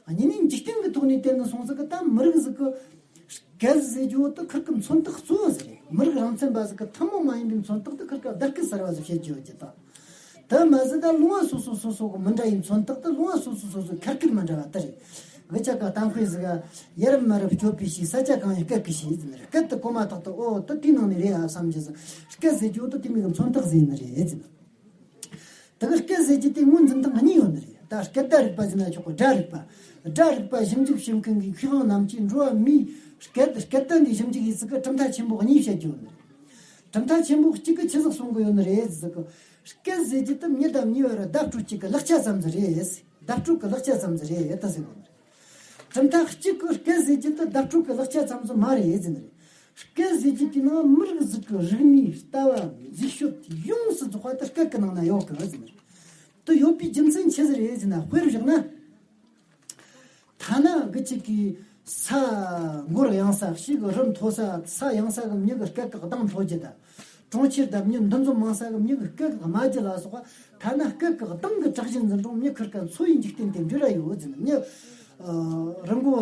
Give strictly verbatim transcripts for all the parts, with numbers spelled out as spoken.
གཉིས་ནས་འཇིག་རྟེན་གྱི་ཐོག་ནས་བལྟས་ནས་སོང་ཟིག་གི་ད་མི་རིགས་ཟིག་གི་སྐད་ཟེར་རྒྱུ་དེ་ཁིར་གི་མཚོན་རྟགས་གཙོ་བོ་ཟིག་རེད། མི་རིགས་རང་མཚན་པ་ཟིག་གི་ཐུན་མོང་མ་ཡིན་པའི་མཚོན་རྟགས་དེ་ཁིར་གི་བརྡ་སྐད་གསར་བ་ཟིག་བཤད་རྒྱུ་ཡོད་ཀྱི་ད། དེ་མ་ཟད་ད་ལུང་བ་སོ་སོ་སོ་སོ་གི་མི་འདྲ་བའི་མཚོན་རྟགས་དེ་ལུང་བ་སོ་སོ་སོ་སོའི་ཁ་སྐད་མི་འདྲ་བ་དེ་རེད། འུ་ཅག་གི་གཏམ་དཔེ་ཟིག་ག་ཡ་རབས་མ་རབས་སྤྱོད་པའི་ཕྱིར་ས་ཆ་གང་ཡིན་སྐད་ཀྱིས་ཤེས་ཟེར་ནི་རེད། སྐད་དེ་གོ་མ་ཐག་ཏུ་ཨོ་དེ་དེའི་ནང་ནས་རེད་ཨ་བསམ་གྱི་ཟིག་སྐད་ཟེར་རྒྱུ་དེ་དེ་མིག་གི་མཚོན་རྟགས་ཟིག་ཡིན་ནི་རེད་ཟེར་ནི། དེ་གི་སྐད་ཟེར་རྒྱུ་དེ་ངོས་འཛིན་སྟངས་གཉིས་ཡོད་ནི་རེད། ད་སྐད་བརྡ་རིག་པ་ཟེར་ན་ཆོག་གི། སྒྲ་རིག་པ། སྒྲ་རིག་པ་ཞིབ་འཇུག་བྱེད་མཁན་གྱི་མཁས་དབང་རྣམས་ཀྱིས་འགྲོ་བ་མིའི་སྐད་སྐད་བརྡ་འདི་ཞིབ་འཇུག་ཡིན་ཟིག་གི་གྲུབ་མཐའ་ཆེན་པོ་གཉིས་བཤད་རྒྱུ་ཡོད་ནི་རེད། གྲུབ་མཐའ་ཆེན་པོ་གཅིག་གི་ཆི་ཟིག་གསུང་གི་ཡོད་ནི་རེད་ཟིག་གི། སྐད་ཟེར་རྒྱུ་དེ་མྱི་དང་མྱི་བར་བརྡ་སྤྲོད་བྱེད་ཀྱི་ལག་ཆ་ཙམ་ཟིག་རེད། བརྡ་སྤྲོད་ཀྱི་ལག་ཆ་ཙམ་ཟིག་རེད་ད་ཟེར་གོ་ནི་རེད། གྲུབ་མཐའ་གཅིག་གི་སྐད་ཟེར་རྒྱུ་དེ་བརྡ་སྤྲོད་ཀྱི་ལག་ཆ་ཙམ་ཟིག་མ་རེད་ཟེར་ནི་རེད། སྐད་ཟེར་རྒྱུ་དེའི་ནང་མི་རིགས་ཟིག་གི་རིག་གནས་ལྟ་བ་མཛེས་དཔྱོད་ཡོངས་སུ་རྫོགས་པ་དེ་སྐད་ཀྱི་ནང་ན་ཡོད་གི་ཟེར་ནི་རེད། དེ་ཡོད་པའི་རྒྱུ་མཚན་ཆི་ཟིག་རེད་ཟེར་ན། དཔེར་བཞག་ན། ཐ་ན་གི་གཅིག་གིས་ས་འགོར་ཡངས་ས་ཞིག་གི་རི་མཐོ་ས་ས་ཡངས་ས་གི་མྱི་གི་སྐད་ཀྱི་གདངས་མཐོ་རྒྱུ་དང་། གྲོང་ཁྱེར་དང་མྱི་འདུ་འཛོམས་མང་ས་གི་མྱི་གི་སྐད་ཀྱི་དམའ་རྒྱུ་ལ་སོགས་པ། ཐ་ན་སྐད་ཀྱི་གདངས་ཀྱི་དྲག་ཞན་འཛིན་རུང་མྱི་ཁིར་ཀ་འཚོ་བའི་འཇིག་རྟེན་དེ་འབྲེལ་བ་ཡོད་ཟེར་ནས། མྱི་རི་མགོ་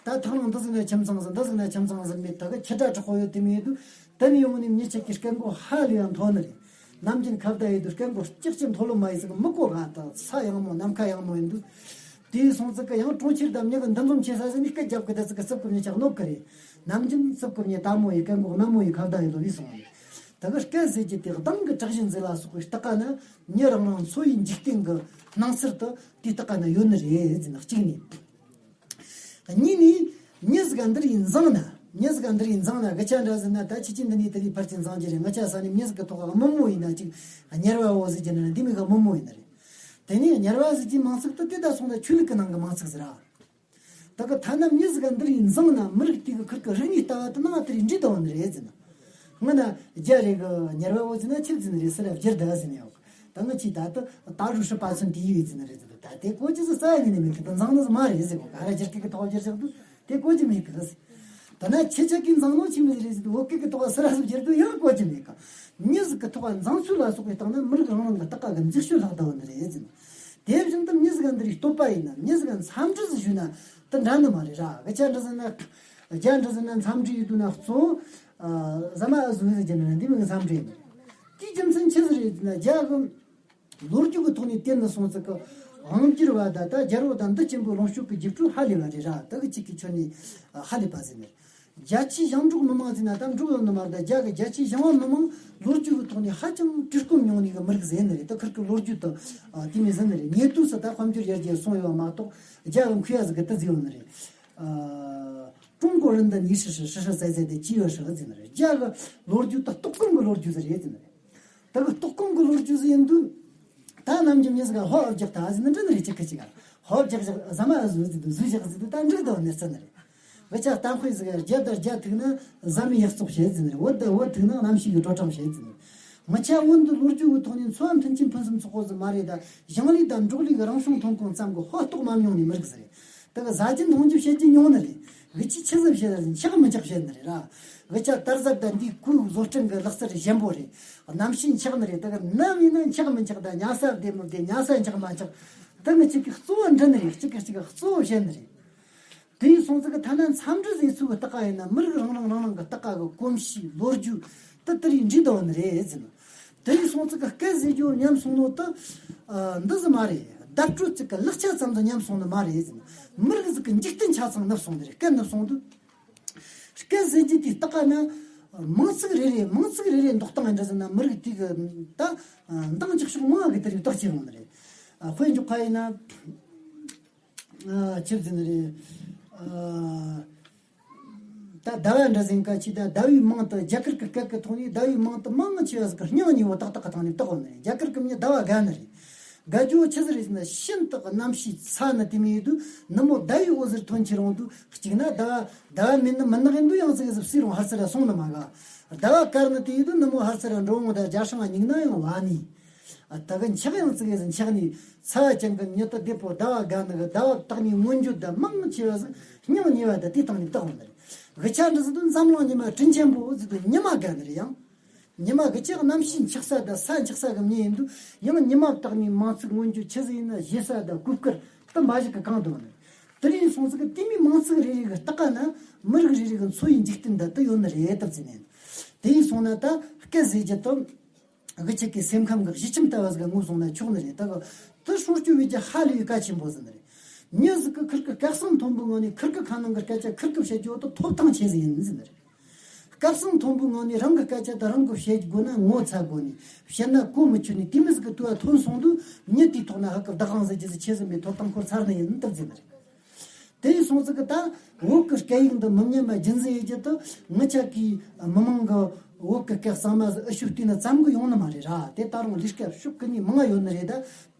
ད་ཐག་རིང་འདི་ཟིག་ན་ཁྱིམ་ཚང་ཟིག་འདི་ཟིག་ན་ཁྱིམ་ཚང་ཟིག་མེད། ད་གི་ཁྱི་སྒྲ་གྲག་པོ་ཡོད་དེ་མེད་དུས། དེ་ནས་ཡོང་ནས་མྱི་གཅིག་གི་སྐད་མགོ་ཧ་ལས་ཡང་མཐོ་ནི་རེད། ནམ་རྒྱུན་ཁ་བརྡ་ཡེད་དུས་སྐད་མགོ་ལྕགས་ཀྱི་མཐོ་ལོ་མ་ཡིན་ཟིག་མི་གོ་ག་ད་ས་ཡངས་མོ་ནམ་མཁའ་ཡངས་མོ་ཡིན་དུས། དེའི་སོང་ཙིག་གི་ཡང་གྲོང་ཁྱེར་དང་མྱི་གི་འདུ་འཛོམས་ཆེ་ས་ཟིག་ནས་སྐད་རྒྱབ་གི་ད་ཙིག་གི་རྩིབ་གི་མྱི་ཆག་ནོ་གི་རེད། ནམ་རྒྱུན་རྩིབ་གི་མྱི་དལ་མོ་ཡི་སྐད་མགོ་དམའ་མོ་ཡི་ཁ་བརྡ་ཡེད་དོ་བས་སོང་བ་རེད། ད་གི་སྐད་ཟེར་རྒྱུ་དེ་གདངས་གི་དྲག་ཞན་ཟིག་ལ་སོགས་པའི་རྟགས་ན་མྱི་རང་རང་འཚོ་བའི་འཇིག་རྟེན་གི་སྣང་ཚུལ་དུ་དེའི་རྟགས་ན་ཡོད་ནི་རེད་ཟེར་ན་གཅིག་ནས། གཉིས་ནས། མྱི་ཟིག་ག་འདི་རིགས་འཛིང་ན། མྱི་ཟིག་ག་འདི་རིགས་འཛིང་ན་གི་ཆ་འདྲ་ཟེར་ན། ད་ཁྱེད་ཀྱིས་འདི་ནས་དེ་རིགས་ཕར་ཅིག་འཛིང་རྒྱུ་རེད། ང་ཆ་ས་ནས་མྱི་ཟིག་གི་ཐོག་ག་དམོད་མོ་ཡིན་ན་ཅིག་དམྱལ་བའོ་ཟེར་རྒྱུ་ན་འདི་མོ་གི་དམོད་མོ་ཡིན་ནི་རེད། དེ་ནས་དམྱལ་བ་ཟེར་རྒྱུའི་མིང་ཚིག་དེ་དེ་ད་སོང་ན་ཆོས་ལུགས་ཀྱི་ནང་གི་མིང་ཚིག་ཟེར་ར། ད་གི་ཐ་ན་མྱི་ཟིག་ག་འདི་རིགས་འཛིང་ན་མི་རིགས་དེ་གི་ཁིར་གི་རིག་གནས་ལྟ་བ་དེ་ནང་དེ་རིགས་འདྲེས་བསྡད་ཡོད་ནི་རེད་ཟེར་ན། སྔོན་ན་རྒྱ་རེ་གི་དམྱལ་བའོ་ཟེར་ན་ཆི་ཟེར་ནི་རེད་ཟེར་ར། བསྒྱུར་བསྡད་ཟེར་ནི་ཡོད། ད་ང་ཆི་ད་ད་ད་རུ་ཧྲི་པ་ཚུན་དེ་ཡོད་ཟེར་ནི་རེད་ཟེར། ད་དེ་གོ་ཅི་ཟེར་ས་ཡ་ནི་ནི་མེད་གི། ད་འཛིང་ནི་ཟེར་མ་རེད་ཟེར་གོ། ག་ར་སྒྱུར་གི་གི་ཐོག་སྒྱུར་བཞག་དུས་དེ་གོ་ཅི་མེད་གི་ཟེར། ད་ན་ཁྱེད་ཅག་གིས་འཛིང་ནོ་ཆི་མི་ཟེར་རེད་ཟེར་དུས། བོད་སྐད་གི་ཐོག་ས་ར་ཟེར་སྒྱུར་དུས་ཡང་གོ་ཅི་མེད་གི། མྱི་ཟིག་གི་ཐོག་འཛིང་ཚུལ་ལ་སོགས་པའི་སྟེང་ན་མི་རིགས་རང་རང་གི་རྟགས་ཀ་གི་མཛེས་དཔྱོད་ལྷག་བསྡད་ཡོད་ནི་རེད་ཟེར། དེ་བཞིན་དུ་མྱི་ཟིག་ག་འདི་རིགས་བསྟོད་པ་ཡིན་ན། མྱི་ཟིག་ག་འཚམས་འདྲི་ཟིག་ཞུས་ན་དེ་འདྲ་ནི་མ་རེད་ར། གི་ཆ་འདྲ་ཟེར་ན། རྒྱ་འདྲ་ཟེར་ན་འཚམས་འདྲི་ཡོད་དུས་ན་གཙོ་བོ། ཨ། ཟ་མ་ཨ་ཟུག་ཟེར་རྒྱུ་ན་འདི་མོ་གི་འཚམས་འདྲི་ཡིན། དེའི་རྒྱུ་མཚན་ཆི་ཟིག་རེད་ཟེར་ན། རྒྱ་གི་ལོ་རྒྱུས་ཀྱི་ཐོག་ནས་བལྟས་ན་སོང་ཙིག་གི་དབང་སྒྱུར་བ་ད་ད་རྒྱལ་པོ་དང་འདི་ཆེན་པོའི་ལོངས་སྤྱོད་ཀྱི་རྒྱུགས་སྤྲོད་ཧ་ལས་པ་རེད་ར། ད་གི་གཅིག་གི་ཁྱོན་ནས་ཧ་ལས་པ་ཟེར་ནས། རྒྱ་ཆེའི་ཞིང་འབྲོག་མི་མང་ཟེར་ན་ད་འབྲོག་ཡོད་ནི་མ་རེད། ད་རྒྱ་གི་རྒྱ་ཆེའི་ཞིང་པ་མི་མང་ལོ་རྒྱུས་ཀྱི་ཐོག་ནས་ཧ་ཅང་བཀྲེས་སྐོམ་མྱོང་ནི་གི་མི་རིགས་ཟེར་ནི་རེད། ད་ཁིར་གི་ལོ་རྒྱུས་དང་དེ་མོ་ཟེར་ནི་རེད། ཉེ་དུས་སུ་ད་དཔལ་འབྱོར་ཡར་རྒྱས་སོང་ཡོད་མ་གཏོགས་རྒྱ་གི་མཁས་པ་ཟིག་གི་དེ་ཟེར་ཡོད་ནི་རེད། ཨ། 中国人的历史是实实在在的记录是ཟེར་ནི་རེད། རྒྱ་གི་ལོ་རྒྱུས་ད་ལྟོགས་སྐོམ་གི་ལོ་རྒྱུས་ཟིག་རེད་ཟེར་ནི་རེད། ད་གི་ལྟོགས་སྐོམ་གི་ལོ་རྒྱུས་ཟིག་ཡིན་དུས། ད་ནམ་རྒྱུན་མྱི་ཟིག་ག་ཧོབ་རྒྱག་ད་ཟེར་ནི་འདྲ་ནི་རེད། ཅི་གི་ཅི་ག་ཧོབ་རྒྱག་བཞག་ཟ་མ་ཨ་ཟུག་ཟེར་དུས་ཟུག་བཞག་ཟེར་དུས་ད་འགྲིག་དོ་ནི་ཟེར་ནི་རེད། འུ་ཅག་གཏམ་དཔེ་ཟིག་ག་རྒྱ་དང་རྒྱ་ཐུག་ན་ཟ་མའི་ཡག་བཙོག་བཤད་ཟེར་ནི་རེད། བོད་ད་བོད་ཐུག་ན་གནམ་གཤིས་ཀྱི་དྲོ་གྲང་བཤད་ཟེར་ནི་རེད། ང་ཆ་བོད་འདི་ལོ་རྒྱུས་ཀྱི་ཐོག་ནས་འཚོ་བ་མཐུན་རྐྱེན་ཕུན་སུམ་ཚོགས་པོ་ཟིག་མ་རེད། ད་ཞིང་ལས་དང་འབྲོག་ལས་ཀྱི་རང་བྱུང་ཐོན་ཁུངས་ཙམ་གྱི་ཧོ་ལྟོགས་མ་མྱོང་ནི་མི་རིགས་ཟིག་རེད། དེ་གི་ཟ་རྒྱུ་འཐུང་རྒྱུ་བཤད་རྒྱུ་ཉུང་ནི་རེད། གི་ཆི་ཆི་ཟིག་བཤད་ན་འཁྱག་མི་འཁྱག་བཤད་ནི་རེད་ར། གི་ཆ་དར་ཟབ་དང་འདིའི་ཁོའི་བཟོ་སྐྲུན་གི་ལག་རྩལ་ཞན་པོ་རེད། གནམ་གཤིས་འཁྱག་ནི་རེད། དེ་གི་ནམ་ཡིན་ན་འཁྱག་མི་འཁྱག་དང་ཉལ་ས་བདེ་མི་བདེ། ཉལ་ས་འཁྱག་མ་འཁྱག་དེ་མི་གཅིག་གི་གཙོ་བོ་འདྲི་ནི་རེད། གཅིག་གི་གཅིག་གི་གཙོ་བོ་བཤད་ནི་རེད། དེ་ཡིན་སོང་ཙིག་གི་ཐ་ན་འཚམས་འདྲི་ཟེར་ཚུལ་གི་རྟགས་ཀ་ཡིན་ན་མི་རིགས་རང་རང་རང་རང་གི་རྟགས་ཀ་གི་གོམས་གཤིས་ལོ་རྒྱུས་དེ་དེ་རིགས་འདྲེས་བསྡད་ཡོད་ནི་རེད་ཟེར་ནི། དེ་ཡིན་སོང་ཙིག་གི་སྐད་ཟེར་རྒྱུ་ཉམས་སོང་ནོ་དེ། ཨ། འདི་ཟིག་མ་རེད། བརྡ་སྤྲོད་ཅིག་གི་ལག་ཆ་ཙམ་དུ་ཉམས་སོང་ནི་མ་རེད་ཟེར་ནི། མི་རིགས་ཟིག་གི་འཇིག་རྟེན་ཆ་ཚང་ནུབ་སོང་ནི་རེད། སྐད་ནུབ་སོང་དུས། སྐད་ཟེར་རྒྱུ་དེའི་རྟགས་ཀ་ན་མིང་ཚིག་རེ་རེ་མིང་ཚིག་རེ་རེ་འདོགས་སྟངས་ཡིན་འདྲ་ཟེར་ན་མི་རིགས་དེ་གི་ད་འདང་རྒྱག་ཕྱོགས་མང་གི་དེ་རིགས་རྟགས་ཅིག་ཡོང་ནི་རེད། ཨ། དཔེ་འཇོག་ཁ་ཡིན་ན། ཨ། ཆི་ཟེར་ནི་རེད། ཨ། ད་ཟླ་བ་འདྲ་ཟེར་ན་ཁ་ཆེ། ད་ཟླ་བའི་མིང་དེ་རྒྱ་གར་གི་སྐད་ཀྱི་ཐོག་ནས་ཟླ་བའི་མིང་དེ་མང་ཆེ་བ་ཟིག་གི་སྙིང་ཉེ་བོ་ཏག་ཏག་གི་ཐོག་ནས་བཏགས་ཡོད་ནི་རེད། རྒྱ་གར་གི་མྱི་ཟླ་བ་དགའ་ནི་རེད། དགའ་རྒྱུ་ཆི་ཟིག་རེད་ཟེར་ན་ཤིན་ཏུ་གནམ་གཤིས་ཚ་ནི་དེ་མོ་ཡིན་དུས་ནུབ་མོ་ཟླ་བའི་འོད་ཟེར་ཐོན་ཁྱེར་འོང་དུས་གཅིག་ན་ཟླ་བ་ཟླ་བ་མེད་ནི་མུན་ནག་ཡིན་དུས་ཡང་ཟིག་གི་ཟིག་བསིལ་རུང་ཧར་ཚུར་ར་སོང་ནི་མ་ག་ཟླ་བ་དཀར་ནི་དེ་ཡིན་དུས་ནུབ་མོ་ཧར་ཚུར་ར་འགྲོ་འོང་དང་རྒྱ་སྲང་སྙིང་ན་ཡང་བ་ནི། ཨ། ད་གི་འཁྱག་ཡང་ཙི་གེ་ཟིག་འཁྱག་ནས་ཚ་བ་ཅན་གི་མྱི་དེ་བདེ་པོ་ཟླ་བ་དགའ་ནི་གི་ཟླ་བ་བཏགས་ནས་མངོན་བརྗོད་ད་མང་ཆེ་བ་ཟིག་སྙིང་ཉེ་བ་ད་དེ་སྟེང་ནས་བཏགས་འོང་ནི་རེད། གི་ཆ་འདྲ་ཟིག་དུ་འཛམ་གླིང་ཉི་མ་དྲིན་ཆེན་པོ་ཟིག་དུ་ཉི་མ་དགའ་ནི་རེད། ཡང་ཉི་མ་གི་ཆེ་གནམ་གཤིས་འཁྱག་ས་དང་ས་འཁྱག་ས་གི་མྱི་ཡིན་དུས་ཡང་ཉི་མ་བཏགས་ནས་མིང་ཚིག་མངོན་བརྗོད་ཆི་ཟིག་ཡིན་ན་ཞེ་ས་དང་གུས་བཀུར་དུ་མ་ཞིག་གི་གང་འདུག་ནི། དེ་རིང་སོང་ཙི་གི་དེ་མིན་མིང་ཚིག་རེ་རེ་གི་སྟེང་ན་མི་རིགས་རེ་རེ་གི་འཚོ་བའི་འཇིག་རྟེན་འདི་དུ་ཡོད་ནི་རེད་ད་ཟེར་ནས། དེ་ཡིན་སོང་ན་ད་སྐད་ཟེར་རྒྱུ་དང་། གི་ཆེ་གི་སེམས་ཁམས་གི་གཞི་ཁྱིམ་ལྟ་བ་ཟིག་ག་ངོས་བཟུང་ན་ཆོག་ནི་རེད་ད་གི། དེ་སྲུང་སྐྱོབ་བྱེད་རྒྱུ་ཧ་ལས་པའི་གལ་ཆེན་པོ་ཟིག་ནི་རེད། མྱི་ཟིག་གི་ཁིར་གི་སྐད་གསང་མཐོན་པོའི་ངང་ནས་ཁིར་གི་ཁ་ནང་གི་སྐད་ཆ་ཁིར་གི་བཤད་རྒྱུ་དེ་ཐོབ་ཐང་ཆེ་ཟིག་ཡིན་ཟེར་ནི་རེད། སྐད་གསང་མཐོན་པོའི་ངང་ནས་རང་གི་སྐད་ཆ་དེ་རང་གིས་བཤད་དགོས་ན་ངོ་ཚ་དགོས་ནས། བཤད་ན་གོ་མི་ཆོད་ནས། དེ་མི་ཟིག་གི་དུས་ལ་ཐོན་སོང་དུས་མྱི་དེའི་ཐོག་ན་ཧ་གི་བདག་དབང་ཟེར་རྒྱུ་ཟིག་ཆེ་ཟིན་པའི་ཐོབ་ཐང་ཁོ་ཚར་ནི་ཡིན་ད་ཟེར་ནི་རེད། དེ་ཡིན་སོང་ཙི་གི་ད་བོད་གི་སྐད་ཡིག་འདི་མི་ཉམས་པ་རྒྱུན་འཛིན་ཡེད་རྒྱུ་དེ་ངི་ཆ་གི་མི་མང་གི་བོད་གི་སྐད་གཙང་མ་ཟིག་ཨུ་ཤུ་བལྟས་ན་ཙམ་གི་ཡོང་ནི་མ་རེད་ར། དེ་ད་རུང་ལས་ཀ་ཤུགས་ཀུན་ནས་མང་ང་ཡོད་ནི་རེད། ད་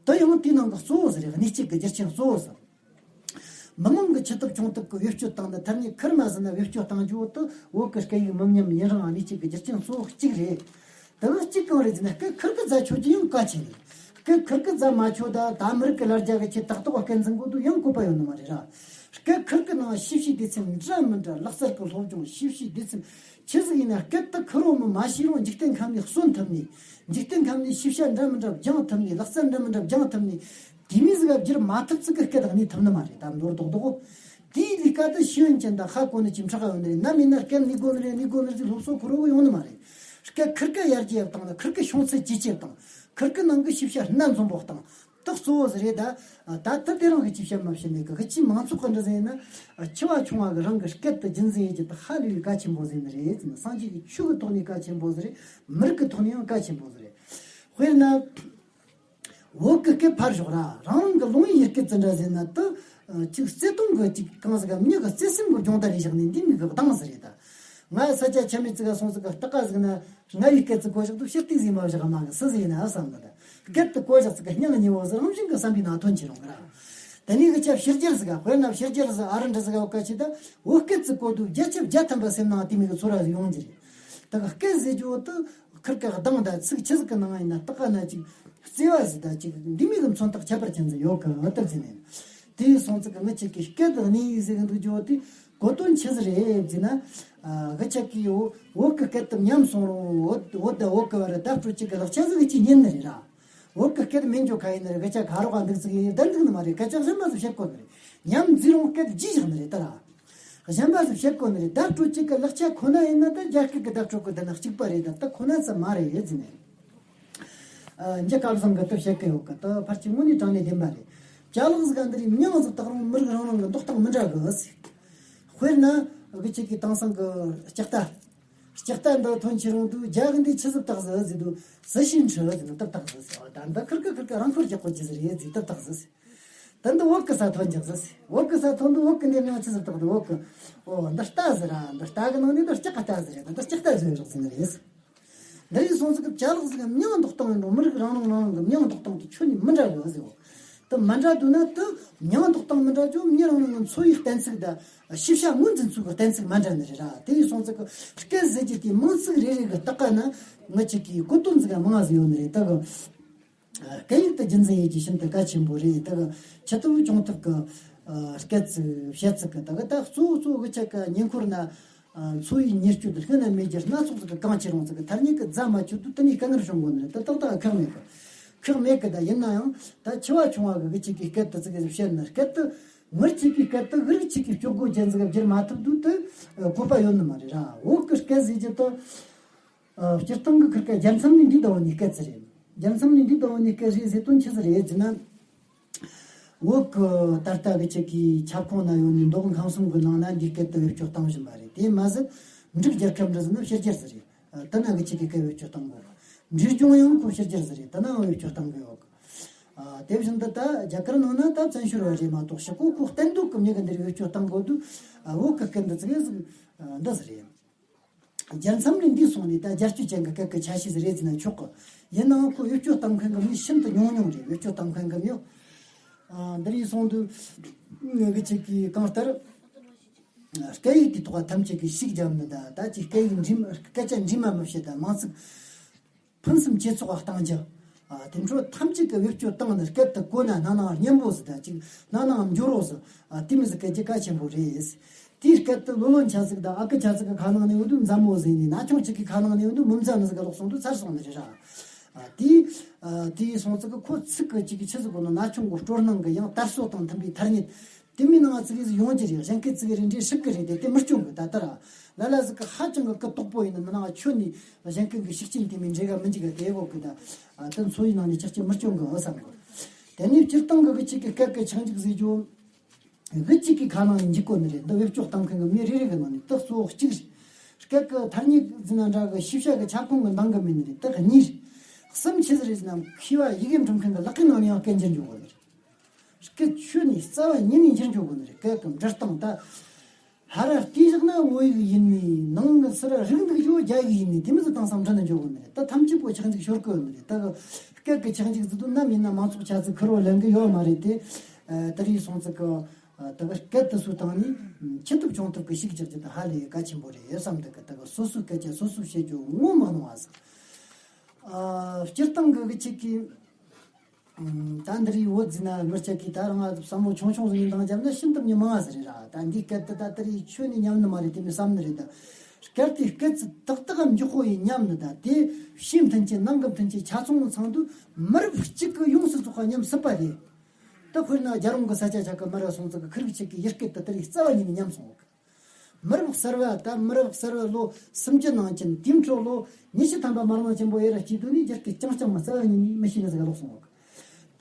དེ་ཡང་དེའི་ནང་གི་གཙོ་བོ་ཟིག་རེད། གནས་སྐབས་གི་རྒྱུ་རྐྱེན་གཙོ་བོ་ཟིག། མི་མང་གི་ཆེ་ཐོབ་ཆུང་ཐོབ་ཀྱི་བེད་སྤྱོད་བཏང་ནས། ཐ་སྙད་ཁེར་མ་ཟིན་ན་བེད་སྤྱོད་གཏང་རྒྱུ་བོ་དེ་བོད་ཀྱི་སྐད་ཡིག་མི་ཉམས་ཡུན་རིང་ང་གནས་རྐྱེན་གྱི་རྒྱུ་རྐྱེན་གཙོ་བོ་གཅིག་རེད། དེ་བས་གཅིག་གང་རེད་ཟེར་ན། སྐད་ཁེར་གི་བཟླས་ཆོག་རྒྱུ་ཡང་གལ་ཆེ་རེད། སྐད་ཁེར་གི་བཟླས་མ་ཆོག་ད་ད་མི་རིགས་ཀྱི་ལ་རྒྱ་གི་ཆེད་ཏག་ཏག་བསྐད་འཛིན་དགོས་དུས་ཡང་བཀོད་པ་ཡོད་ནི་མ་རེད་ར། སྐད་ཁེར་གི་ནང་ཞིབ་ཕྱིའི་སྡེ་ཚན་འདྲ་མི་འདྲ། ལག་རྩལ་གྱི་སློབ་སྦྱོང་ཞིབ་ཕྱིའི་སྡེ་ཚན་ཆི་ཟིག་ཡིན་ན། སྐད་དེ་ཁེར་རོ་མི་མ་ཤེས་རུང་འཇིག་རྟེན་ཁམས་ནས་གསོན་ཐུབ་ནས། འཇིག་རྟེན་ཁམས་ནས་ཤེས་བྱ་འདྲ་མི་འདྲ་སྦྱང་ཐུབ་ནས། ལག་རྩལ་འདྲ་མི་འདྲ་སྦྱང་ཐུབ་ནས། དེ་མོ་ཟིག་ག་བསྒྱུར་མ་ཐུབ་ཚིག་གི་སྐད་གནས་ཐུབ་ནི་མ་རེད། ད་མདོར་རྡོག་རྡོག་དེའི་ལས་ཀ་དེ་ཤེས་ཡོན་ཅན་དང་ཧ་གོ་ནི་ཅིག་ཕྲག་ག་ཡོད་ནི་རེད། ནམ་ཡིན་ན་སྐད་ནི་གོ་ནི་རེད། ནི་གོ་ནི་རེད། སློབ་གསོ་ཁོ་རང་གི་ཡོང་ནི་མ་རེད། སྐད་ཁེར་གི་ཡར་རྒྱས་བཏང་ན་ཁེར་གི་བྱུང་ཚད་ཇེ་ཆེ་བཏང་། ཁེར་གི་ནང་གི་ཤེས་བྱ་སྣ་འཛོམས་པོ་བཏང་། དེ་གཙོ་བོ་ཟིག་རེད། ད་ད་ལྟ་དེ་རིང་གི་ཅིག་བཤད་མ་བཤད་མེད་གི། གི་ཅིག་མང་ཚོགས་གི་འདྲ་ཟིག་ཡིན་ན། ཆེ་བ་ཆུང་བ་གི་རང་གི་སྐད་དེ་རྒྱུན་འཛིན་ཡེད་རྒྱུ་དེ་ཧ་ལས་པའི་གལ་ཆེན་པོ་ཟིག་ནི་རེད། སངས་རྒྱས་ཀྱི་ཆོས་ཀྱི་ཐོག་ནས་གལ་ཆེན་པོ་ཟིག་རེད། མི་རིགས་ཀྱི་ཐོག་ནས་ཡང་གལ་ཆེན་པོ་ཟིག་རེད། དཔེར་ན། བོད་ཀྱི་སྐད་ཕར་ཞོག་ར། རང་རང་གི་ལུང་པའི་ཡུལ་སྐད་ཙི་འདྲ་ཟེར་ན་དེ། ཅིག་བརྩེ་དུང་གི་ཅིག་གང་ཟིག་ག་མྱི་གི་བརྩེ་སེམས་ཀྱི་སྦྱོང་བརྡར་རེ་བཞག་ནས་འདི་མོ་གི་གདངས་ཟིག་རེད་ད། ང་ས་ཆ་ཆ་མེད་ཙི་ག་སོང་ཙི་ག་སྟག་ག་ཟིག་ན། རྔ་བའི་སྐད་ཙི་གོ་བཞག་དུས་ཕྱིར་ཏིག་ཟིག་མ་བཞག་མ་གི་སུ་ཟིག་ཡིན་ན་བསམ་གི་ད། སྐད་དེ་གོ་བཞག་ཙི་ག་སྙིང་ཉེ་བོ་ཟིག་རང་བཞིན་གི་བསམ་པའི་ནང་ཐོན་ཆེ་རུང་གི་ར། དེ་ནས་གི་ཆ་ཕྱི་རྒྱལ་ཟིག་ག། དཔེར་ན་ཕྱི་རྒྱལ་ཟིག་ཨ་རི་འདྲ་ཟིག་ག་བ་ཀ་ཆེ་ད། བོད་སྐད་ཙི་གོ་དུས་བརྒྱ་ཆ་བརྒྱ་ཐམ་པ་སེམས་ནང་དེ་མོ་གི་ཚོར་བ་ཟིག་ཡོང་རྒྱུ་རེད། ད་གི་སྐད་ཟེར་རྒྱུ་བོ་དེ། ཁིར་ཀ་གདངས་དང་ཚིག་ཆི་ཟིག་གི་ནང་ཡིན་ན་སྟག་ག་ན་ཅིག་བརྩེ་བ་ཟིག་དང་ཅིག་འདི་མོ་གི་མཚོན་རྟགས་ཁྱད་པར་ཅན་ཟིག་ཡོད་གི་ཨ་ཏར་ཟིག་ནས། དེ་སོང་ཙི་གི་ངི་ཆ་གི་སྐད་དང་གནས་ཡིག་ཟེར་གི་འདུག་རྒྱུ་དེ་གོ་དོན་ཆི་ཟིག་རེད་ཟེར་ན། ཨ་གི་ཆ་གི་བོད་བོད་གི་སྐད་དེ་ཉམས་སོང་རུང་བོད་བོད་དང་བོད་གི་བར་བརྡ་སྤྲོད་ཅིག་གི་ལག་ཆ་ཟིག་གི་ཅིག་ཉན་ནི་རེད་ར། བོད་གི་སྐད་མེད་འཇོག་ཁ་ཡིན་ནི་རེད། གི་ཆ་ག་རོགས་འདུག་ཟིག་ཡིན་བདེན་འདུག་ནི་མ་རེད། སྐད་ཆ་གཞན་པ་ཟིག་བཤད་དགོས་ནི་རེད། ཉམས་བརྫིས་རུང་སྐད་བརྗེད་བཞག་ནི་རེད་ད་ར། གཞན་པ་ཟིག་བཤད་དགོས་ནི་རེད། བརྡ་སྤྲོད་ཅིག་གི་ལག་ཆ་ཁོ་ན་ཡིན་ན་ད་རྒྱ་སྐད་གི་བརྡ་སྤྲོད་གི་དེ་ན་གཅིག་པ་རེད། ད་ད་ཁོ་ན་ཙམ་མ་རེད་ཟེར་ནས། ཨ་འཇིགས་སྐལ་བཟང་གི་དེ་བཤད་གི་ཡོད་གི། ད་ཕལ་ཆེར་དངོས་གནས་དྲང་གནས་བདེན་པ་རེད། ཅ་ལག་ཟིག་ག་འདི་རིགས་མྱིང་ཟིག་བཏགས་རུང་མི་རིགས་རང་རང་གི་འདོགས་སྟངས་མི་འདྲ་གི་ཟེར། དཔེར་ན་གི་ཆ་གི་དེང་སང་གི་ལྕགས་རྟ། ལྕགས་རྟ་འདི་ཐོན་ཆེ་རུང་དུས་རྒྱ་གི་འདི་ཆི་ཟིག་བཏགས་ཟིག་ཟེར་དུས་ཙི་ཞིན་ཁྲི་ཟེར་ནས་དེ་བཏགས་ཟིག་ཟེར། ད་འདི་ཁིར་ཀི་ཁིར་ཀི་རང་འཁོར་རྒྱག་གོ་རྒྱུ་ཟིག་རེད་ཟེར་དེ་བཏགས་ཟིག་ཟེར། ད་འདི་བོད་གི་ས་ཐོན་རྒྱག་ཟིག་ཟེར། བོད་གི་ས་ཐོན་དུས་བོད་གི་འདི་ནང་ཆི་ཟིག་བཏགས་འདུག་བོད་གི། ཨོ་འདི་རྟ་ཟིག་ར། འདི་རྟ་གི་ནང་ནས་འདི་ལྕགས་གི་རྟ་ཟིག་རེད། ད་འདི་ལྕགས་རྟ་ཟིག་རོགས་ཟིག་ནི་རེད་ཟེར། འདི་ཡིན་སོང་ཙི་གི་ཅ་ལག་ཟིག་གི་མྱིང་འདོགས་སྟངས་ཡིན་རུང་མི་རིགས་རང་རང་རང་རང་གི་མྱིང་འདོགས་སྟངས་དེ་ཁྱོན་ནས་མི་འདྲ་གི་ཟེར་བ། དེ་མ་འདྲ་དུས་ན་དེ་མྱིང་འདོགས་སྟངས་མི་འདྲ་རྒྱུ་མྱི་རང་རང་གི་འཚོ་བའི་གཏན་ཚིགས་དང་ཤེས་བྱ་ངོས་འཛིན་ཚུལ་གྱི་གཏན་ཚིགས་མ་འདྲ་ནི་རེད་ར། དེ་ཡིན་སོང་ཙི་གི་སྐད་ཟེར་རྒྱུ་དེ་མིང་ཚིག་རེ་རེ་གི་སྟེང་ན་ངི་ཆ་གི་གོ་དོན་ཟིག་ག་མང་ང་ཟིག་ཡོད་ནི་རེད། ད་གི་སྐད་ཡིག་དེ་རྒྱུན་འཛིན་ཡེད་རྒྱུ་ཤིན་ཏུ་གལ་ཆེན་པོ་རེད། ད་གི་ཆེ་ཐོབ་ཆུང་ཐོབ་ཀྱི་ཨ་སྐད་ཚིག་བཤད་ཚིག་གི་ད་གི་ད་གཙོ་བོ་གཙོ་བོ་གི་ཆ་ག་ཉེ་འཁོར་ན། ཨ་འཚོ་བའི་ཉེས་སྤྱོད་དེ་ལྷན་ན་མེད་རྒྱུ་སྣ་ཚོགས་ཟིག་གི་གང་ཆེ་རུང་ཟིག་གི་ཐ་སྙད་ཀྱི་རྫ་མ་ཆོད་དུས་དེ་ནས་དཀའ་ངལ་བྱུང་དགོས་ནི་རེད། ད་ཏག་ཏག་ཁག་མེད་གི། ཁག་མེད་གི། ད་ཡིན་ན་ཡང་ད་ཆེ་བ་ཆུང་བ་གི་གི་ཆ་གི་སྐད་དེ་ཟིག་གི་བཤད་ན་སྐད་དེ་ངི་ཆ་གི་སྐད་དེ་གི་རིགས་ཆ་གི་སྤྱོད་སྒོ་ཅན་ཟིག་ག་བསྒྱུར་མ་ཐུབ་དུས་དེ་གོ་བ་ཡོད་ནི་མ་རེད་ར། བོད་གི་སྐད་ཟེར་རྒྱུ་དེ། ཨ་སྤྱིར་བཏང་གི་ཁིར་ཀ་རྒྱལ་མཚམས་ནས་འདི་ལྟ་བུ་ནས་སྐད་ཚིག་རེད། རྒྱལ་མཚམས་ནས་འདི་ལྟ་བུ་ནས་སྐད་རེད་ཟེར་དོན་ཆི་ཟིག་རེད་ཟེར་ན། བོད་ཀྱི་ད་ལྟ་གི་ཆ་གི་ཁྱབ་ཁོངས་ན་ཡོད་ནི་མདོ་དབུས་ཁམས་གསུམ་གྱི་ནང་ན་འདིའི་སྐད་དེ་བེད་སྤྱོད་བཏང་བཞིན་པ་རེད། དེ་མ་ཟད་འབྲུག་རྒྱལ་ཁབ་འདྲ་ཟེར་ན་ཕྱི་རྒྱལ་ཟིག་རེད། ཨ་དེ་ན་གི་ཆ་གི་སྐད་བེད་སྤྱོད་བཏང་དགོས། འབྲས་ལྗོངས་ཡང་ཁོ་ཕྱི་རྒྱལ་ཟིག་རེད། དེ་ནའང་བེད་སྤྱོད་བཏང་གི་ཡོད་གི། ཨ་དེ་བཞིན་དུ་ད་རྒྱ་གར་ནང་ན་ད་བཙན་བྱོལ་བ་རེད་མ་གཏོགས་ཕྱི་གོ་ཁོ་གཏན་སྡོད་ཀྱི་མྱི་གི་འདིར་བེད་སྤྱོད་བཏང་དགོས་དུས། ཨ་བོད་ཀྱི་སྐད་འདི་ཚིག་ཟིག་ཨ་འདི་ཟིག་རེད། རྒྱལ་མཚམས་ལས་འདས་སོང་ནས་ད་རྒྱ་སྐྱོད་ཅན་གྱི་སྐད་ཀྱི་ཆ་ཤས་ཟིག་རེད་ཟེར་ན་ཆོག་གི། ཡིན་ནའང་ཁོ་བེད་སྤྱོད་གཏོང་མཁན་གྱི་མི་ཤིན་ཏུ་ཉུང་ཉུང་རེད། བེད་སྤྱོད་གཏོང་མཁན་གྱི་མི། ཨ་འདིར་ཡིན་སོང་དུས་ངི་གི་ཆ་གི་གང་ལྟར་སྐད་ཡིག་དེའི་ཐོག་ཐམས་ཅད་ཀྱིས་ཤུགས་རྒྱབ་ནི་དང་། ད་ཅིག་སྐད་ཡིག་འདྲེས་མ་སྐད་ཆ་འདྲེས་མ་མི་བཤད་དང་། མིང་ཚིག་ཕུན་སུམ་ཇེ་ཚོགས་པ་གཏང་རྒྱུ། ཨ་དེ་འཕྲོ་ཐམས་ཅད་ཀྱིས་བེད་སྤྱོད་བཏང་ནས་སྐད་དེ་གོ་ན་སྣ་ནང་སྙན་པོ་ཟིག་དང་ཅིག་སྣ་ནང་འགྱུར་རོ་ཟིག་ཨ་དེ་མོ་ཟིག་སྐད་རྒྱུ་གལ་ཆེན་པོ་རེད། དེའི་སྐད་དེ་ལོ་ལོན་ཆ་ཟིག་དང་ཨ་ཁུ་ཆ་ཟིག་གི་ཁ་ནང་ནས་འོ་དུས་མཛའ་མོ་ཟིག་ནས། ན་ཆུང་ཅིག་གི་ཁ་ནང་ནས་འོ་དུས་མི་མཛའ་ནི་ཟིག་ག་ལོག་སོང་དུས་ཚར་སོང་ནི་རེད་ར། ཨ་དེ་ཨ་དེ་སོང་ཙི་གི་ཁོ་ཚིག་གི་ཅིག་གི་ཆི་ཟིག་གོ་ནོ། ན་ཆུང་གི་སྤྲོ་སྣང་གི་ཡང་དར་སྲོལ་དང་མཐུན་པའི་ཐ་སྙད། དེ་མིན་ནང་ང་ཙི་གེ་ཟིག་ཡོང་རྒྱུ་རེད། གཞན་སྐད་ཙི་གེ་རེ་འདྲེ་ཧྲིག་གི་རེད་དེ། དེ་མི་སྐྱོན་གི། ད་ལྟ་ར་ལ་ལ་ཟིག་གི་ཧ་ཅང་གི་གུ་དོག་པོ་ཡིན་ན་ནང་ང་ཁྱོད་ནི་གཞན་སྐད་གི་ཤུགས་རྐྱེན་དེ་མིན་འདྲེ་ག་མི་འཇིག་ག་དེ་གོ་གི། ད་ཨ་དེ་འཚོ་བའི་ནང་ནས་ཆགས་ཀྱི་མི་སྐྱོན་གི་ཨོ་བསམ་གི། དེ་ནས་སྤྱིར་བཏང་གི་གི་ཅིག་གི་སྐད་གི་ཆག་འཇིག་ཟེར་རྒྱུ། གི་གཅིག་གི་ཁ་ནང་ནས་འཇིག་གོ་ནི་རེད། འདི་བེད་སྤྱོད་གཏོང་མཁན་གི་མི་རེ་རེ་གི་ནང་ནས་ད་གཙོ་བོ་གཅིག་རེད། སྐད་གི་ཐ་སྙད་ཟེར་ན་འདྲ་གི་ཤེས་བྱ་གི་ཁྱབ་ཁོངས་གི་ནང་གི་མིན་ནི་རེད། ད་གཉིས་རེད། གསུམ་ཆི་ཟིག་རེད་ཟེར་ན་མཁས་པ་ཡི་གེ་འབྲི་མཁན་གི་ལག་གི་ནང་ནས་ཡང་སྐད་འགྱུར་འགྱོ་གོ་ནི་རེད། སྐད་ཆོས་ནས་རྩ་བ་ཉིད་ནས་འགྱུར་འགྱོ་གོ་ནི་རེད། སྐད་གི་འབྲི་སྟངས་ད། ཧ་ར་ལྟོས་བཞག་ན་བོད་ཡིག་ཡིན་ནི། ནང་གི་སི་ར་རིག་འདུག་རྒྱུ་རྒྱ་ཡིག་ཡིན་ནི། དེ་མི་ཚོ་དེང་སང་འབྲི་ནི་འགྱོ་གོ་ནི་རེད། ད་ཐམས་ཅད་པོ་ཆག་འཇིག་ཤོར་གི་ཡོད་ནི་རེད། ད་སྐད་གི་ཆག་འཇིག་ཟེར་དུས་ནམ་ཡིན་ན་མང་ཚོགས་ཆ་ཚིག་ཁུར་བོ་ལེན་གི་ཡོད་མ་རེད་དེ། ཨ་དེ་རིང་སོང་ཙི་གི་ཨ་ད་གི་སྐད་དེ་ཚོའི་སྟེང་ནས་ཆེ་ཐུབ་ཆུང་ཐུབ་གི་ཤུགས་རྒྱག་རྒྱུ་དེ་ཧ་ལས་གལ་ཆེན་པོ་རེད་བསམ་འདུག་གི། ད་གི་སོ་སོའི་སྐད་ཆ་སོ་སོས་བཤད་རྒྱུ་ངོ་མ་གནང་བ་ཟེར། ཨ་སྤྱིར་བཏང་གི་གི་ཅིག་གི་ཨ་ད་འདི་རིགས་བོད་ཟེར་ན་མི་སྐྱ་གི་ད་རང་ང་བསམ་བློ་ཆུང་ཆུང་ཟིག་ཡིན་དང་འཇམ་ན་ཤིན་ཏུ་མྱི་མང་ཟིག་རེད་ར། ད་འདིའི་སྐད་དེ་ད་དེ་རིགས་ཆོས་ནས་ཉམས་ནི་མ་རེད། དེ་མི་བསམ་ནི་རེད། ད་སྐད་དེ་སྐད་ཚིག་ཏག་ཏག་མགྱོགས་པོ་ཡིན་ཉམས་ནི། ད་དེ་ཕྱི་མཐུན་རྐྱེན་ནང་གི་མཐུན་རྐྱེན་ཆ་ཚང་ཚང་དུས་མི་རབས་གཅིག་གི་ཡོངས་སུ་རྫོགས་པ་ཉམས་སྲིད་པ་རེད། ད་དཔེར་ན་རྒྱལ་རོང་གི་ས་ཆ་ཆ་གི་མི་ར་སོང་ཙི་གི་ཁུ་རིག་ཅིག་གི་ཡུལ་སྐད་དེ་དེ་རིགས་རྩ་བ་ཉིད་ནས་ཉམས་སོང་གི། མི་རབས་གསར་བ་ད་མི་རབས་གསར་བ་ལོ་སུམ་ཅུ་ནང་ཅན་དེའི་འཕྲོ་ལོ་ཉི་ཤུ་ཐམ་པ་མ་ལངས་ཅན་པོ་ཡེ་ར་སྐྱེས་དུས་ནི་རྒྱ་སྐད་རྐྱང་རྐྱང་མ་རྩ་བ་ཉིད་ནས་མི་ཤེས་ནི་ཟིག་ལོག་སོང་བ།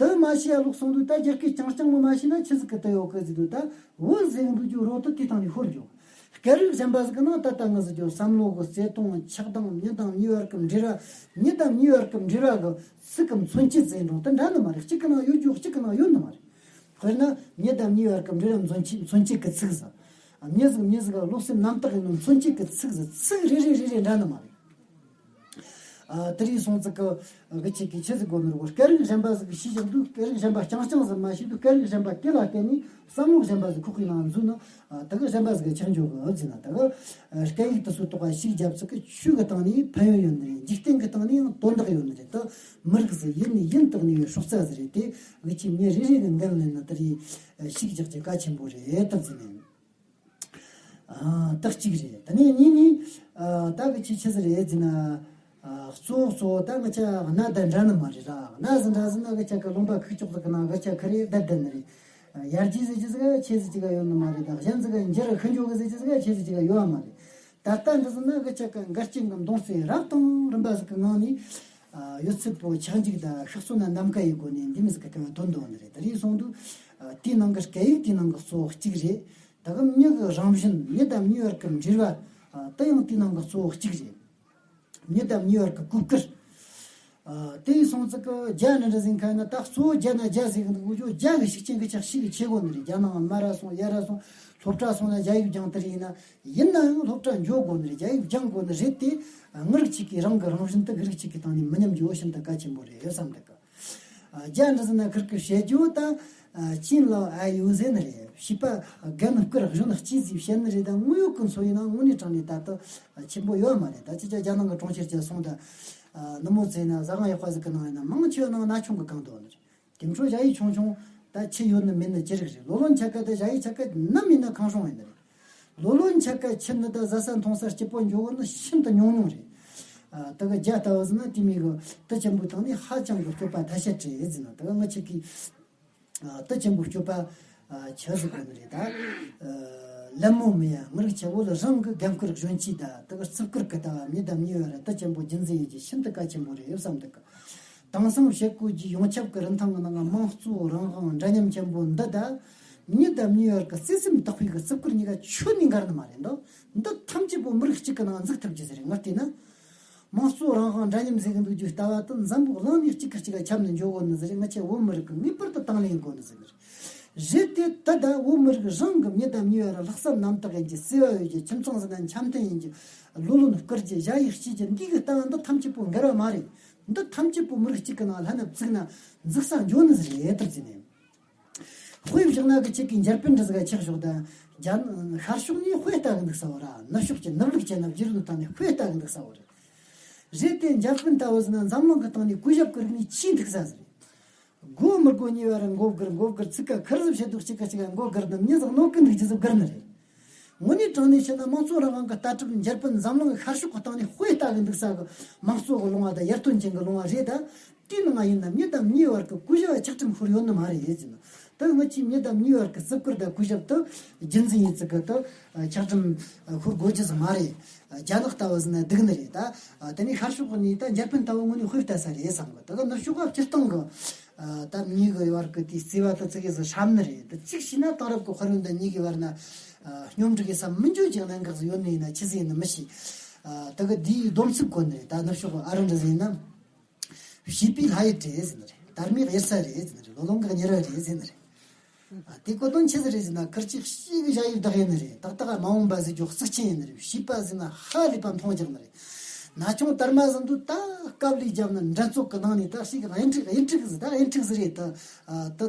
དེ་མ་ཤེས་ཡ་ལོག་སོང་དུས་ད་རྒྱ་སྐད་རྐྱང་རྐྱང་མ་མ་ཤེས་ན་ཆི་ཟིག་གི་དེ་ཡོད་གི་ཟེར་དུས། ད་བོད་ཟེར་འདུག་རྒྱུ་རོ་དེ་དེའི་སྟེང་ནས་ཤོར་འགྱོ། སྐད་རིགས་གཞན་པ་ཟིག་གི་ནང་ད་ལྟ་ང་ཟེར་རྒྱུ་བསམ་བློ་གི་བརྩེ་དུང་ཆགས་སྡང་མྱི་དང་མྱི་བར་གི་འབྲེལ་བ། མྱི་དང་མྱི་བར་གི་འབྲེལ་བ་གི་ཚིག་གི་མཚོན་བྱེད་ཟེར་འགྲོ་དེ་འདྲ་ནི་མ་རེད། གཅིག་གི་ནང་ཡོད་རྒྱུ་གཅིག་གི་ནང་ཡོད་ནི་མ་རེད། དཔེར་ན་མྱི་དང་མྱི་བར་གྱི་འབྲེལ་བ་མཚོན་བྱེད་མཚོན་བྱེད་ཀྱི་ཚིག་ཟེར། མྱི་ཟིག་མྱི་ཟིག་ག་བློ་སེམས་རྣམ་དག་ཡིན་ནོ་མཚོན་བྱེད་ཀྱི་ཚིག་ཟེར། ཚིག་རེ་རེ་རེ་རེ་འདྲ་ནི་མ་རེད། ཨ་དེ་རིང་སོང་ཙི་གི་གི་ཆེད་ཀྱི་ཆི་ཟིག་གོ་ནོར་གོ། སྐད་རིགས་གཞན་པ་ཟིག་གི་ཤེས་བཞག་དུས་སྐད་རིགས་གཞན་པ་རྐྱང་རྐྱང་ཟིག་མ་ཤེས་དུས་སྐད་རིགས་གཞན་པ་དེ་ལ་བརྟེན་ནས་བསམ་བློ་གཞན་པ་ཟིག་ཁོག་གི་ནང་འཛུལ་ན། ཨ་དེ་གི་གཞན་པ་ཟིག་གི་ཆགས་འཇོག་གི་ཟེར་ན། དེ་གི་ཨ་སྐད་ཡིག་དེ་ཚོའི་ཐོག་ག་ཤུགས་རྒྱབ་ཚིག་གི་ཆོས་གི་སྟེང་ནས་ཕན་ཡོན་ཡོད་ནི་རེད། འཇིག་རྟེན་གི་སྟེང་ནས་ཡང་དོན་དག་ཡོད་ནི་རེད། དེ་མི་རིགས་ཟིག་ཡིན་ནི་ཡིན་དག་ནི་ཡོད་སྲོག་རྩ་ཟིག་རེད། དེ་གི་ཆེ་མྱི་རེ་རེ་གི་འགན་ལེན་ན་དེ་རིང་ཤུགས་རྒྱག་རྒྱུ་གལ་ཆེན་པོ་རེད་དམ་ཟེར་ནས། ཨ་ད་གཅིག་རེད། དེ་ནས་གཉིས་ནི། ཨ་ད་གི་ཆི་ཆི་ཟིག་རེད་ཟེར་ན། ཨ་གཙོ་བོ་གཙོ་བོ་ད་ང་ཆ་གནའ་དང་འདྲ་ནི་མ་རེད་ར། གནའ་ཟིག་འདྲ་ཟིག་ན་གི་ཆ་གི་ལུང་པ་ཁུག་ཀྱོག་ཟིག་གི་ནང་གི་ཆ་ཁི་རེ་བསྡད་བསྡད་ནི་རེད། ཡར་རྒྱས་ཟེར་རྒྱུ་ཟིག་ཆེ་ཟིག་ཅིག་ག་ཡོད་ནི་མ་རེད། ད་གཞན་ཟིག་གི་འགྱུར་ཤི་འགྱོ་གི་ཟེར་རྒྱུ་ཟིག་ཆེ་ཟིག་ཅིག་ག་ཡོད་མ་རེད། ད་ལྟ་འདྲ་ཟིག་ན་གི་ཆ་གི་འགལ་རྐྱེན་གི་མདུང་རྩེ་རབ་དང་རིམ་པ་ཟིག་གི་ངང་ནས། ཨ་ཡོད་ཚད་པོ་ཆག་འཇིག་དང་ཤི་གསོན་ན་ནམ་མཁའ་ཡི་སྒོ་ནས་འདི་མི་ཟིག་གི་སྐལ་བ་དོན་དུ་ནི་རེད། དེ་རིང་སོང་དུས་ཨ་དེའི་ནང་གི་སྐད་ཡིག་དེའི་ནང་གི་གཙོ་བོ་གཅིག་རེད། ད་གི་མྱི་གི་རང་བཞིན་མྱི་དང་མྱི་བར་གྱི་འབྲེལ་བ། ཨ་དེ་ཡང་དེའི་ནང་གི་གཙོ་བོ་གཅིག་རེད། མྱི་དང་མྱི་བར་གྱི་གོ་བསྐུར། ཨ་དེ་ཡི་སོང་ཙི་གི་རྒྱ་ནི་འདྲ་ཟིག་ཁ་ན་ད་གཙོ་བོ་རྒྱ་ན་རྒྱ་ཟིག་གི་འདུག་གོ་རྒྱ་གི་ཤུགས་རྐྱེན་གི་ཆགས་ཤིག་གི་ཆེ་གོ་ནི་རེད། རྒྱ་ནང་མ་ར་སོང་ཡ་ར་སོང་སློབ་གྲྭ་སོང་ན་རྒྱ་ཡིག་སྦྱང་དེ་རེད་ཡིན་ན། ཡིན་ན་ཡང་སློབ་གྲྭ་འཇོག་དགོས་ནི་རེད། རྒྱ་ཡིག་སྦྱང་དགོས་ནི་རེད་དེ། ངའི་རིགས་གཅིག་གིས་རང་གི་རང་བཞིན་དེ་གི་རིགས་གཅིག་གི་སྟེང་ནས་མི་ཉམས་རྒྱུ་བོ་ཤིན་ཏུ་གལ་ཆེན་པོ་རེད་བསམ་འདུག་གི། རྒྱ་འདྲ་ཟེར་ན་ཁིར་གི་བཤད་རྒྱུ་ད། ཅིན་ལའོ་ཨ་ཡུ་ཟེར་ནི་རེད། བྱིས་པ་རྒན་བཀུར་གཞོན་སྐྱེས་ཟེར་བཤད་ནི་རེད། ད་དངོས་ཡོད་ཀྱི་འཚོ་བའི་ནང་དངོས་གནས་དྲང་ནས་ད་ལྟ་ཆེན་པོ་ཡོད་མ་རེད། ད་ཅི་བྱ་རྒྱ་ནང་གི་གྲོང་ཁྱེར་ཅིག་སོང་ད། ནུབ་མོ་ཚེ་ན་ཟ་ཁང་ཡག་པ་ཟིག་གི་ནང་ཡིན་ན་མང་ཆེ་བ་ནང་ན་ཆུང་གི་གང་འདུག་ནི་རེད། དེ་འཕྲོ་ཞ་ཡི་ཆུང་ཆུང་ད་ཆི་ཡོད་ནི་མེད་ནི་ཅི་རིགས་རེད། ལོ་ལོན་ཆ་ག་ད་ཞ་ཡི་ཆ་ག་ནམ་ཡིན་ན་གང་བྱུང་ཡིན་ནི་རེད། ལོ་ལོན་ཆ་ག་ཁྱིམ་ནི་ད་བཟའ་ས་འཐུང་ས་སྐྱིད་པོ་འཇོག་གི་ནི་ཤིན་ཏུ་ཉུང་ཉུང་རེད། ཨ་ད་གི་རྒྱ་ལྟ་བུ་ཟིན་ན་དེ་མི་གི་དུ་ཆེན་པོའི་སྟེང་ནས་ཧ་ཅང་གི་སྤྱོད་པ་ཐ་ཤལ་བྲིས་ཟིན་ན། ད་གི་ང་ཆེ་གི་ཨ་དུ་ཆེན་པོའི་སྤྱོད་པ་ཨ་ཆི་ཟིག་གོ་ནི་རེད། ད་ཨ་ལད་མོ་མི་ཡ་ངར་ཆེ་བོ་ལ་རང་གི་རྒན་བཀུར་གཞོན་སྐྱེས་ད་ད་གི་རྩིབ་བཀུར་གི་ལྟ་བ་མི་དང་མི་བར་དུ་ཆེན་པོ་རྒྱུན་འཛིན་ཡིན་གྱི་ཤིན་ཏུ་གལ་ཆེན་པོ་རེད་བསམ་འདུག་གི། དེང་སང་བྱེད་སྒོ་བརྒྱུད་ཡོངས་ཁྱབ་ཀྱི་རིན་ཐང་གི་ནང་ང་དམངས་གཙོ་རང་དབང་འདྲ་མཉམ་ཆེན་པོ་འདི་དང་། མྱི་དང་མྱི་བར་གྱི་བརྩེ་སེམས་དག་པའི་གི་བརྩི་བཀུར་གཉིས་ཀ་ཆོས་ནས་འགལ་ནི་མ་རེད་འདུག་འདི་ཐམས་ཅད་པོ་མི་རིགས་གཅིག་གི་ནང་འཛུགས་ཐུབ་རྒྱུ་ཟེར་རེད། ང་བལྟས་ན། དམངས་གཙོ་རང་དབང་འདྲ་མཉམ་ཟེར་གི་འདུག་རྒྱུ་ལྟ་བ་དེ་འཛམ་བུ་གླིང་ནས་གཅིག་གི་གཅིག་ག་ཁྱབ་ནས་འཇོག་དགོས་ནི་ཟེར་རེད། ང་ཆེ་བོད་མི་རིགས་གི་ངེས་པར་དུ་དང་ལེན་དགོས་ནི་ཟེར་གི་རེད། རེད་དེ་ད་ལྟ་བོད་མི་རིགས་རང་གི་མྱི་དང་མྱི་བར་ལྷག་བསམ་རྣམ་དག་ཡིན་གྱི། བརྩེ་བ་ཡོད་ཀྱི། ཁྱིམ་ཚང་ཟིན་ན་འཆམ་མཐུན་ཡིན་གྱི། ལོ་ལོན་བཀུར་གྱི། ཞ་ཡི་སྐྱིད་ཀྱི། འདི་གི་ལྟ་བ་འདི་ཐམས་ཅད་པོ་འགལ་བ་མ་རེད། འདི་ཐམས་ཅད་པོ་མི་རིགས་གཅིག་གི་ནང་ལྷན་ན་བཙུགས་ན་འཛུགས་ས་འཇོག་ནི་ཟིག་རེད་ཐུབ་ཟིན་ནས། དཔེ་བཞག་ན་གི་ཆེ་གི་འཇར་པན་འདྲ་ཟིག་ག་ཆགས་ཞོག་ད། རྒྱ་ཤར་ཕྱོགས་ནས་དཔེ་ལྟ་གི་འདུག་ས་བོ་ར། ནུབ་ཕྱོགས་ཀྱི་ནུབ་ལུགས་ཀྱི་ནུབ་རྒྱུད་ལུགས་སྟེང་ནས་དཔེ་ལྟ་གི་འདུག་ས་བོ་རེད། རེད་དེ་འཇར་པན་ལྟ་བུ་ཟིན་ན་འཛམ་གླིང་གི་སྟེང་ནས་གུས་ཞབས་ཀྱི་རིག་གནས་ཆེས་འདུག་ས་ཟིག་རེད། དགོས་མི་དགོས་གཉིས་བར་མགོ་སྒུར་མགོ་སྒུར་ཚིག་ཀ་ཁུར་ཟིག་བཤད་འདུག་གཅིག་ག་གཅིག་ག་མགོ་སྒུར་ནི་མྱི་ཟིག་གནོད་གི་འདུག་རྒྱུ་ཟིག་སྒུར་ནི་རེད། དངོས་གནས་དྲང་གནས་བཤད་ན་དམངས་གཙོ་རང་དབང་གི་ལྟ་གྲུབ་འཇར་པན་འཛམ་གླིང་གི་ཤར་ཕྱོགས་ཀྱི་སྟེང་ནས་དཔེ་ལྟ་གི་འདུག་ས་གི་དམངས་གཙོ་གི་ལུང་བ་དང་ཡར་ཐོན་ཅན་གི་ལུང་བ་རེད། ད་དེའི་ནང་ཡིན་ན་མྱི་དང་མྱིའི་བར་གི་གུས་ཞབས་ཆགས་ཁྲིམས་ཤོར་ཡོད་ནི་མ་རེད་ཟེར་ན། དེ་ང་ཚོའི་མྱི་དང་མྱི་བར་གྱི་བརྩི་བཀུར་དང་གུས་ཞབས་དེ་རྒྱུན་འཛིན་ཡིན་ཚུལ་གྱི་དེ་ཆག་གྲུམ་ཤོར་དགོས་རྒྱུ་ཟིག་མ་རེད། རྒྱ་ནག་ལྟ་བུ་ཟིག་ན་སྡུག་ནི་རེད་ད། དེ་ནས་ཤར་ཕྱོགས་ནས་ད་འཇར་པན་ལྟ་བུ་དངོས་གནས་དཔེ་ལྟ་ས་རེད་བསམ་གི། དེ་ག་ནུབ་ཕྱོགས་ཀ་སྤྱིར་བཏང་གི་ད་མྱི་གི་བར་གྱི་དེའི་བརྩེ་བ་དེ་ཙི་གེ་ཟིག་ཧྲབ་ནི་རེད། དེ་གཅིག་བྱས་ན་དེང་རབས་ཀྱི་དཔལ་ཡོན་དང་མྱི་གི་བར་ན་སྙོམས་སྒྲིག་གི་ས་མི་འཇོག་ཅིག་གནད་འགག་ཟིག་ཡོད་ནི་ཡིན་ན་ཆི་ཟིག་ཡིན་ནི་མི་ཤེས། དེ་གི་དེའི་སྡོམ་ཚིག་གོ་ནི་རེད། ད་ནུབ་ཕྱོགས་ཀྱི་ཨ་རི་འདྲ་ཟིག་ཡིན་ན། བྱིས་པའི་ལྷ་ཡུལ་རེད་ཟེར་ནི་རེད། དར་མའི་གཡུལ་ས་རེད་ཟེར་ནི་རེད། ལོ་ལོན་གྱི་གཉེར་བ་རེད་ཟེར་ནི་རེད། ཨ། དེ་གོ་དོན་ཆི་ཟིག་རེད་ཟེར་ན་ཁུར་ཆེ་ཤོས་ཀྱི་ཞ་ཡི་བདག་ཡིན་ནི་རེད། ཏག་ཏག་མ་འོངས་པ་ཟེར་རྒྱུ་གཙིགས་ཆེན་ཡིན་ནི་རེད། བྱིས་པ་ཟེར་ན་ཧ་ལས་པ་འཕོང་རྒྱག་ནི་རེད། ན་ཆུང་དར་མ་ཟེར་འདུག་ད་དཀའ་ལས་བརྒྱབ་ནི་འགྲན་རྩོད་ཀྱི་ནང་ནས་ད་ཞིག་གཡུལ་འགྲིག་གཡུལ་འགྲིག་ཟེར། ད་གཡུལ་འགྲིག་ཟེར་རེད། ད་ཨ་ད་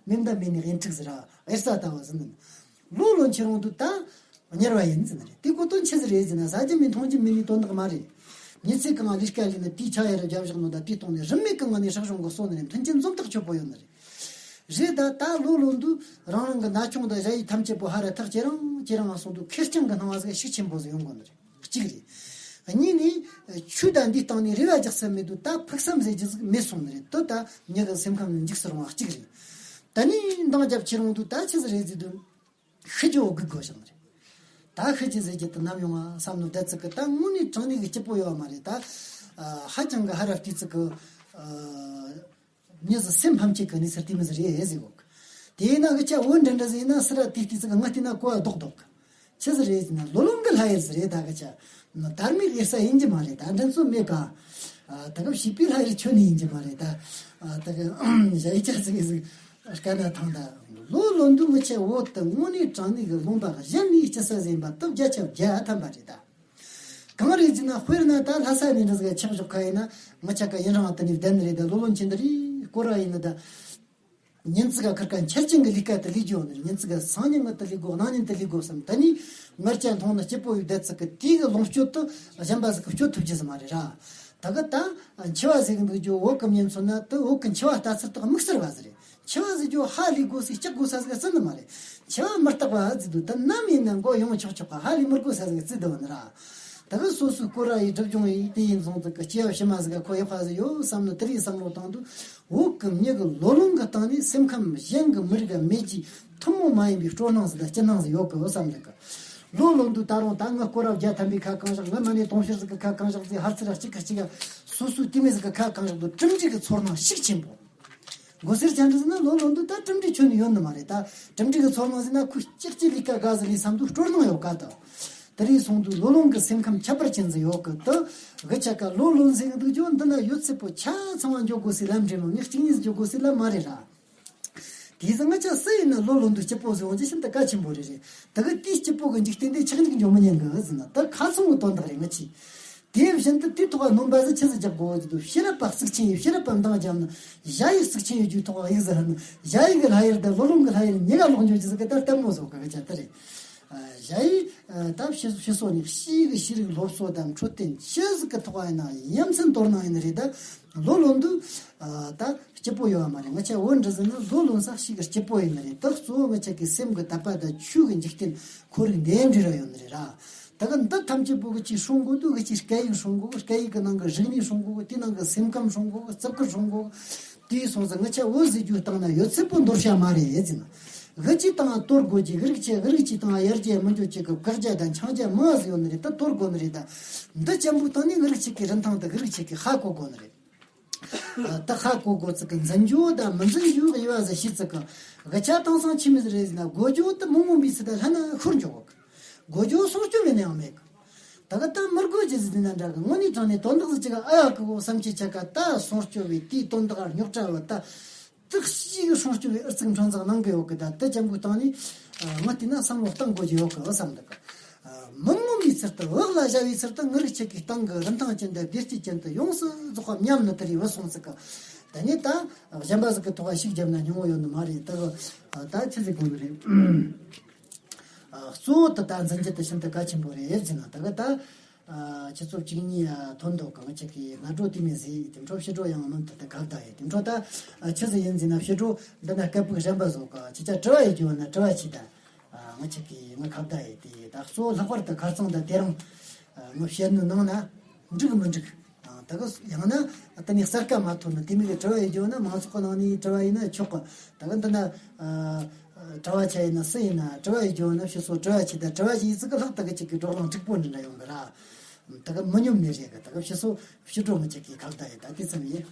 མེ་མདའ་མེད་ནི་གཡུལ་འགྲིག་ཟེར་ར། གཡུལ་ས་ལྟ་བུ་ཟེར་ནི། ལོ་ལོན་ཆེ་རུང་དུ་ད་གཉེར་བ་ཡིན་ཟེར་ནི་རེད། དེ་གོ་དོན་ཆི་ཟིག་རེད་ཟེར་ན་ཟ་རྒྱུ་མེད་འཐུང་རྒྱུ་མེད་ནི་དོན་དག་མ་རེད། མྱི་ཚེ་གང་ལས་ཀ་ལས་ནི་དེའི་ཆ་ཡ་རུ་རྒྱབ་བཞག་ནོ་ད་དེའི་སྟེང་ནས་རིན་མེད་གང་ནས་སྲེག་བྱུང་གི་གསོ་ནི་རེད། མཐུན་རྐྱེན་འཛོམས་ཐག་ཆོད་པོ་ཡོད་ནི་རེད། རེད་ད། ད་ལོ་ལོན་དུ་རང་རང་གི་ན་ཆུང་དང་ཞ་ཡི་ཐམས་ཅད་པོ་ཧ་ར་ཐག་ཁྱེད་རང་ཁྱེད་རང་སོང་དུ་ཁེར་རྐྱང་གི་སྣང་བ་ཟིག་ཤུགས་ཆེན་པོ་ཟིག་ཡོང་གོ་ནི་རེད། གཅིག་རེད། གཉིས་ནས་ཆོས་དང་འདིའི་སྟེང་ནས་རེ་བ་རྒྱག་ས་མེད་དུ་ད་ཕུགས་བསམ་ཟེར་རྒྱུ་ཟིག་མེད་སོང་ནི་རེད། དོ་ད་མྱི་གི་སེམས་ཁམས་འཇིགས་སུ་རུང་བ་གཅིག་རེད། ད་ནི་འདང་རྒྱབ་ཁྱེད་རང་དུ་ད་ཆི་ཟིག་རེད་ཟེར་དུ། ཤི་རྒྱུ་བོ་སྒུག་དགོས་བཞག་ནི་རེད། ད་ཤི་རྒྱུ་ཟེར་རྒྱུ་དེ་ནམ་ཡོང་ང་བསམ་ནོ་བསྡད་ཚིག་གི། ད་དངོས་གནས་དྲང་གནས་ཀྱི་སྐྱིད་པོ་ཡོད་བ་མ་རེད་ད། ཨ། ཧ་ཅང་གི་ཧ་ར་བལྟས་ཚིག་གི། ཨ། མྱི་ཟིག་སེམས་ཕམ་བྱེད་གི་གནས་ཚུལ་དེ་མོ་ཟིག་རེད་ཟེར་གོ་གི། དེས་ན་གི་ཆ་བོད་འདྲ་འདྲ་ཟིག་ཡིན་ན་སི་ར་དེ་བལྟས་ཚིག་གི་ང་བལྟས་ན་གོ་བ་རྡོག་རྡོག་གི། ཆི་ཟིག་རེད་ཟེར་ན་ལོ་ལོན་གི་ལྷ་ཡུལ་ཟིག་རེད། ད་གི་ཆ་དར་མའི་གཡུལ་ས་ཡིན་གྱི་མ་རེད། ད་འགྲན་རྩོད་མེད་ཀ། ཨ། ད་གི་བྱིས་པའི་ལྷ་ཡུལ་ཁྱོན་ནས་ཡིན་གྱི་མ་རེད་ད། ཨ། ད་གི་ཞ་ཡི་ཆ་ཟིག་ཟིག་དཀའ་ན་ཐང་ད། ལོ་ལོན་དུ་ངི་ཆ་བོད་དུ་དངོས་གནས་དྲང་གནས་ཀྱི་ལུང་པ་གཞན་ནས་སྐྱེ་ས་ཟིན་པ་སྟབས་བརྒྱ་ཆ་བརྒྱ་ཐམ་པ་རེད་ད། གང་རེད་ཟེར་ན་དཔེར་ན་ད་ལྷ་ས་ནས་འདྲ་ཟིག་ཆག་ཞོག་ཁ་ཡིན་ན་ང་ཆ་ཀ་ཡུན་རིང་དུ་ནས་བསྡད་ནི་རེད་ད། ལོ་ལོན་ཆེན་འདི་རེད་སྐོར་ར་ཡིན་ན་ད། ཉིན་ཙིག་ག་ཁར་ཀ་འཆར་ཅན་གྱི་ལས་ཀ་དེ་ལས་རྒྱུ་ཡོད་ནི་རེད། ཉིན་ཙིག་ག་སང་ཉིན་ང་དེ་ལས་དགོས། གནངས་ཉིན་དེ་ལས་དགོས་བསམ། ད་ནི་ངར་ཅན་མཐོང་ན་སྐྱིད་པོ་ཡོད་བསྡད་ཚིག་གི་དེ་གི་ལོངས་སྤྱོད་དུ་གཞན་པ་ཟིག་གི་སྤྱོད་ཐུབ་རྒྱུ་ཟིག་མ་རེད་ར། ད་གི་ད་འཆི་བ་ཟེར་གི་འདུག་རྒྱུ་བོད་གི་མྱི་ཚོ་ན་དུ་བོད་གི་འཆི་བ་ལྟ་ཚུལ་དག་དམིགས་བསལ་བ་ཟིག་རེད། འཆི་བ་ཟེར་རྒྱུ་ཧ་ལས་དགོས་སའི་སྐྲག་དགོས་ས་ཟིག་ཟེར་ནི་མ་རེད། འཆི་བ་མི་རྟག་པ་ཟེར་དུས་ད་ནམ་ཡིན་ན་མགོ་ཡོང་ཆོག་ཆོག་ག་ཧ་ལས་མི་དགོས་ས་ཟིག་བརྩིས་བསྡད་པ་ནི་ར། ད་གི་སོ་སོའི་སྐོར་ར་ཡི་སྒྲིབ་སྦྱོང་ཡི་དེ་ཡིན་སོང་ཙི་གི་སྐྱེ་བ་ཕྱི་མ་ཟིག་ག་ཁོ་ཡག་པ་ཟིག་ཡོད་བསམ་ནི་དེ་རིགས་བསམ་བློ་བཏང་དུས་བོད་གི་མྱི་གི་ལོ་ལོན་གི་སྟེང་ནས་སེམས་ཁམས་གཞན་གི་མི་རིགས་ག་མེད་ཀྱི་ཐུན་མོང་མ་ཡིན་པའི་སྤྲོ་སྣང་ཟིག་དང་སྐྱིད་སྣང་ཟིག་ཡོད་གི་བསམ་ནི་གི། ལོ་ལོན་དུས་ད་རུང་ད་ངི་སྐོར་ར་བརྒྱ་ཐམ་པའི་ཁ་གང་བཞག་ངི་མ་ནས་དུང་ཕྱུར་ཟིག་གི་ཁ་གང་བཞག་ཟིག་ཧར་ཚུར་ར་གཅིག་གི་གཅིག་ག་སོ་སོའི་དེ་མོ་ཟིག་གི་ཁ་གང་བཞག་དུས་གྲུབ་འབྲས་གི་ཚོར་སྣང་ཤུགས་ཆེན་པོ། མགོ་སེར་ཅན་འདྲ་ཟེར་ན་ལོ་ལོན་དུས་ད་གྲུབ་འབྲས་ཁྱོན་ནས་ཡོད་ནི་མ་རེད་ད། གྲུབ་འབྲས་ཀྱི་ཚོར་སྣང་ཟེར་ན་ཁོས་ལྕགས་ཀྱི་ལས་ཀ་དགའ་ཟིག་ལས་བསམ་དུས་སྤྲོ་སྣང་ཡོད་ག་ད། དེ་རིགས་སོང་དུས་ལོ་ལོན་གྱི་སེམས་ཁམས་ཁྱད་པར་ཅན་ཟིག་ཡོད་གི་ད། གི་ཆ་ཀ་ལོ་ལོན་ཟེར་གི་འདུག་རྒྱུ་འདི་ན་ཡོད་ཚད་པོ་ཆ་ཚང་བ་འཇོག་དགོས་སའི་ལམ་འདྲེ་མོ་ནི་གཅིག་གཉིས་འཇོག་དགོས་སའི་ལམ་མ་རེད་ར། དེ་ཟིག་ང་ཆ་སུ་ཡིན་ན་ལོ་ལོན་དུས་སྐྱིད་པོ་ཟིག་འོང་རྒྱུ་ཤིན་ཏུ་གལ་ཆེན་པོ་རེད་རེད། ད་གི་དེའི་སྐྱིད་པོ་གི་འཇིག་རྟེན་དེ་ཆག་འཇིག་འཇོག་མི་ཉན་གི་ཟེར་ན་ད་ཁ་ཚང་གི་དོན་དག་རེད། ང་ཆི། དེ་བཞིན་དུ་དེའི་ཐོག་ནོམ་པ་ཟིག་ཆི་ཟིག་རྒྱག་དགོས་ཟེར་དུས་ཕྱི་རབས་པ་གཙིགས་ཆེན་ཡོད་ཕྱི་རབས་པ་འདང་རྒྱབ་ན་ཞ་ཡི་གཙིགས་ཆེན་ཡོད་རྒྱུའི་ཐོག་གཡུག་ཟེར་ཧ་ན་ཞ་ཡི་གི་ལྷ་ཡུལ་དང་ལོ་ལོན་གི་ལྷ་ཡུལ་གཉིས་ཀ་ལོག་འཇོག་རྒྱུ་ཟིག་གི་ད་ལྟད་མོ་བཟོ་གི་གི་ཆ་དེ་རེད། ཞ་ཡི་ད་ཕྱི་ཕྱི་སོ་ནས་ཤི་གི་ཤི་རིག་སློབ་གསོ་དང་འཕྲོད་བསྟེན་ཆི་ཟིག་གི་ཐོག་ཡིན་ན་ཡ་མཚན་དོར་ནང་ཡིན་ནི་རེད་ད། ལོ་ལོན་དུས་ད་སྐྱིད་པོ་ཡོད་བ་མ་རེད། ང་ཆ་བོད་འདྲ་ཟེར་ན་ལོ་ལོན་ས་ཤི་གི་སྐྱིད་པོ་ཡིན་ནི་རེད་ད། གཙོ་བོ་ང་ཆ་གི་སེམས་གི་དད་པ་དང་ཆོས་གི་འཇིག་རྟེན་ཁོར་ཡུག་འདེམས་འདྲི་ར་ཡོད་ནི་རེད་ར། ད་ག་འདི་ཐམས་ཅད་པོ་གི་ཅིག་སྲུང་དགོས་དུས་གི་ཅིག་སྐད་ཡིག་སྲུང་དགོས་གི། སྐད་ཡིག་གི་ནང་གི་རིག་གནས་སྲུང་དགོས་གི། དེ་ནང་གི་སེམས་ཁམས་སྲུང་དགོས་གི། བརྩི་བཀུར་སྲུང་དགོས་གི། དེའི་སོང་ཙང་ང་ཆ་བོད་ཟེར་རྒྱུ་སྟེང་ན་ཡོད་ཚད་པོ་འདོར་བྱ་མ་རེད་ཟེར་ན། གི་ཅིག་དང་གཏོར་དགོས་ཀྱི་གི་རིགས་ཆེ་གི་རིགས་ཅིག་དང་ཡར་རྒྱས་མི་འཇོག་ཅིག་གི་བཀག་རྒྱ་དང་འཆང་རྒྱ་མང་ཟིག་ཡོད་ནི་རེད་ད། གཏོར་དགོས་ནི་རེད་ད། འདི་ཅན་པོ་སྟེང་ནས་གི་རིགས་ཅིག་གི་རིན་ཐང་དང་གི་རིགས་ཅིག་གི་ཧ་གོ་དགོས་ནི་རེད། ད་ཧ་གོ་དགོས་ཚིག་གི་འཛིན་རྒྱུ་དང་མི་འཛིན་རྒྱུ་དབྱེ་བ་ཟིག་ཤེས་ཚིག་གི། གི་ཆ་དེང་སང་ཆི་མོ་ཟིག་རེད་ཟེར་ན་དགོས་རྒྱུ་དེ་མི་མངོན་པའི་ཚུལ་དུ་ལྷན་ན་ཤོར་འཇོག་གི། དགོས་རྒྱུ་སྲུང་སྐྱོབ་ཡིན་ན་ཡང་མེད་གི། ད་ག་ད་མི་དགོས་ཀྱི་ཟིག་ཟིན་ན་འདྲ་གི། དངོས་གནས་དྲང་ནས་དོན་དག་ཟིག་ཅིག་ག་ཨ་ཡག་གི་གོ་བསམ་གྱི་ཆ་ཀ་ད་སྲུང་སྐྱོབ་བའི་དེའི་དོན་དག་རྙོག་དྲ་བ་ད། དེ་ཞིག་གི་སྲུང་སྐྱོབ་བའི་ཨུ་ཚུགས་འཕྲིན་ཚག་གནང་གི་ཡོད་གི། ད་དེ་ཅན་པོའི་སྟེང་ནས་ང་བལྟས་ན་བསམ་བློ་གཏང་དགོས་ཀྱི་ཡོད་གི་བསམ་འདུག་གི། མི་མངོན་པའི་ཚུལ་དུ་འོག་ལ་བཞག་པའི་ཚུལ་དུ་ངི་རིགས་ཆེ་གི་སྟེང་གི་རིན་ཐང་ཅན་དང་བདེ་སྐྱིད་ཅན་དུ་ཡོངས་སུ་རྫོགས་པ་ཉམས་ནི་དེ་རེད་བུད་སོང་ཟིག་གི། དེ་ནས་ད་གཞན་པ་ཟིག་གི་ཐོག་ཤུགས་བརྒྱབ་ན་སྙིང་བོ་ཡོད་ནི་མ་རེད་ད། ད་ཆི་ཟིག་དགོས་ནི་རེད། གཙོ་བོ་དེ་ད་འཛིན་རྒྱུ་དེ་ཤིན་ཏུ་གལ་ཆེན་པོ་རེད་ཟེར་ན། ད་གི་ད་ཆུ་ཚོད་བཅུ་གཉིས་ཐོན་འདུག་གི། ང་ཅག་གི་སྔ་དྲོ་དེ་མོ་ཟིག་དེ་འཕྲོ་ཕྱི་དྲོ་ཡང་མིན་ད་ད་གབ་ད་ཡོད། དེ་འཕྲོ་ད་ཆི་ཟིག་ཡིན་ཟེར་ན་ཕྱི་དྲོ་འདི་ན་སྐད་སྦུག་གཞན་པ་བཟོ་གི། ཁྱེད་ཅག་དྲི་བ་ཡོད་རྒྱུ་ཡོད་ན་དྲི་བ་བྱེད་ད། ང་ཅག་གི་ང་གབ་ད་ཡོད་དེ། ད་གཙོ་བོ་ལྷག་པར་དུ་ཁ་རྩང་ད་དེ་རིང་ངས་བཤད་ནོ་ནང་ན་འགྲིག་མི་འགྲིག་ད་ག་ཡང་ན་ད་ནི་གསར་ཀ་མ་ཐོན་ན་དེ་མིན་གྱི་དྲི་བ་ཡིན་རྒྱུ་ན་མང་ཚོགས་ཀྱི་ནང་ནས་དྲི་བ་ཡིན་ན་ཆོག་གི། ད་ག་འདི་ན་ཨ་དྲི་བ་ཆ་ཡིན་ན་སུ་ཡིན་ན་དྲི་བ་ཡིན་རྒྱུ་ན་ཕྱི་སོ་དྲི་བ་ཆེ་ད་དྲི་བ་ཞིག་ཡིན་ཚིག་གི་ལྷག་ད་ག་ཅིག་གི་བགྲོ་གླེང་འཁྲུག་པོ་འདྲ་འདྲ་ཡོང་གི་ར། ད་ག་མི་སྙོམས་ནས་རེད་གི། ད་ག་ཕྱི་སོ་ཕྱི་དྲོ་མི་ཅིག་གི་ཁག་ད་ཡིན། ད་དེ་ཙམ་ཡིན།